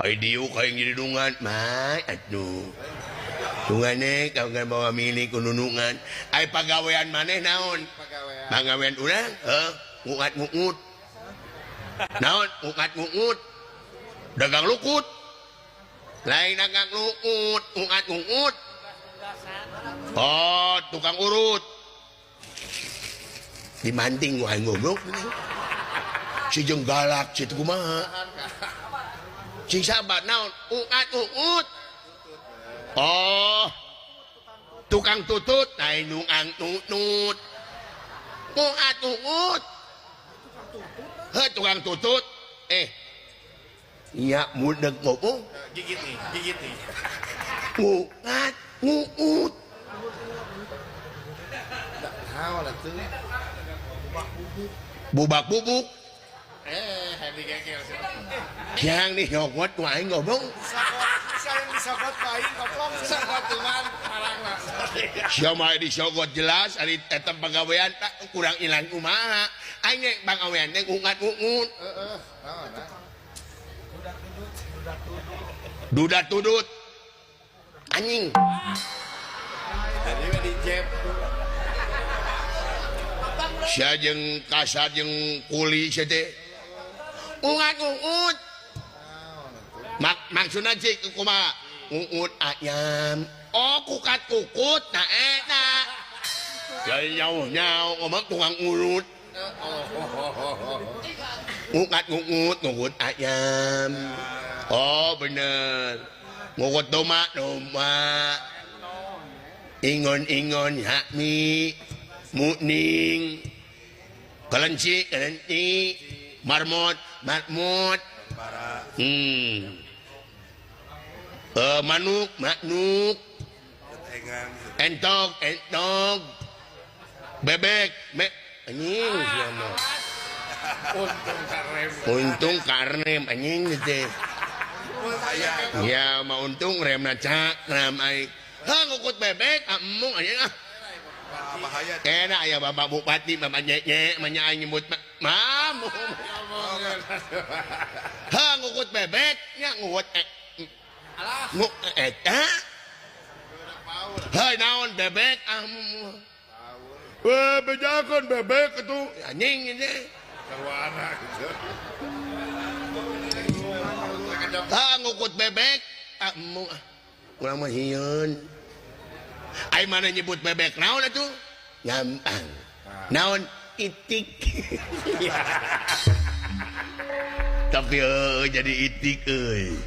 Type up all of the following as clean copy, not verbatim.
Ai diuk aing jadi dungan mah atuh. Dungane kagungan bawa milik kununungan. Ai pagawean maneh naon? Pagawean. Pagawean urang heuh nguat-ngut. Naon nguat-ngut? Dagang lukut. Lain dagang lukut, nguat-ngut. Oh, tukang urut. Dimanting ku aing goblok. Si jeung galak si teu kumaha. Sing sabar naon? Uat-uut. Oh. Tukang tutut, lain tukang tutut. Uat-uut. Heuh tukang tutut. Eh. Iya mudeg ngomong. Gigit nih, gigit nih. Uat, uut. Naon atuh? Bubak bubuk. Eh, happy geger. Yang nih nyokot ku aing ngomong. Saya disogot ku aing goblok. Sogot cuman parangna. Sia mah disogot jelas ari eta pagawean tak kurang ilang kumaha. Aing ge pagawean teh ungat-ungut. Heeh, naon ah? Duda tudut. Anjing. Jadi we di jeb. Sia jeung kasar jeung kuli sia teh. Ungat-ungut. Maksudna cik kumaha? Ungut ayam. Oh, kukat kukut nah eta. Jadi nyauh-nyauh ngomong tukang urut. Ngukat ngungut ngungut ayam. Oh, bener. Ngungut domba domba. Ingon-ingon hakmi. Mukning. Kelenci kelenci. Marmot marmot. Manuk manuk. Entok entok. Bebek me anjing sia mah. Untung karem. Untung karem anjing teh. Ya mah untung remna cakram aing. Heuh ngukut bebek amung anjing ah. Bahaya. Enak aya bapak bupati bapak nye-nye mah nya aing nyebut mam. Heuh ngukut bebek nya nguwut Alah. Ngu eta. Heuh naon bebek ah. Weh bejakeun bebek atuh anjing teh. Sarwana gitu. Heuh ngukut bebek ah embung ah. Urang mah hieun. Ai mana nyebut bebek naon atuh? Gampang. Naon itik. Tapi jadi itik euy.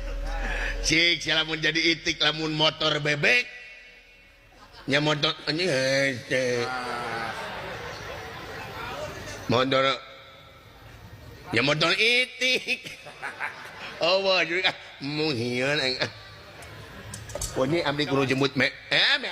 Cik sia lamun jadi itik lamun motor bebek. Nya motor anjing hese. Motor nya motor itik. Oh wah jadi ah mung hieun aing ah. Oh, ini abdi kudu jemput me. Me.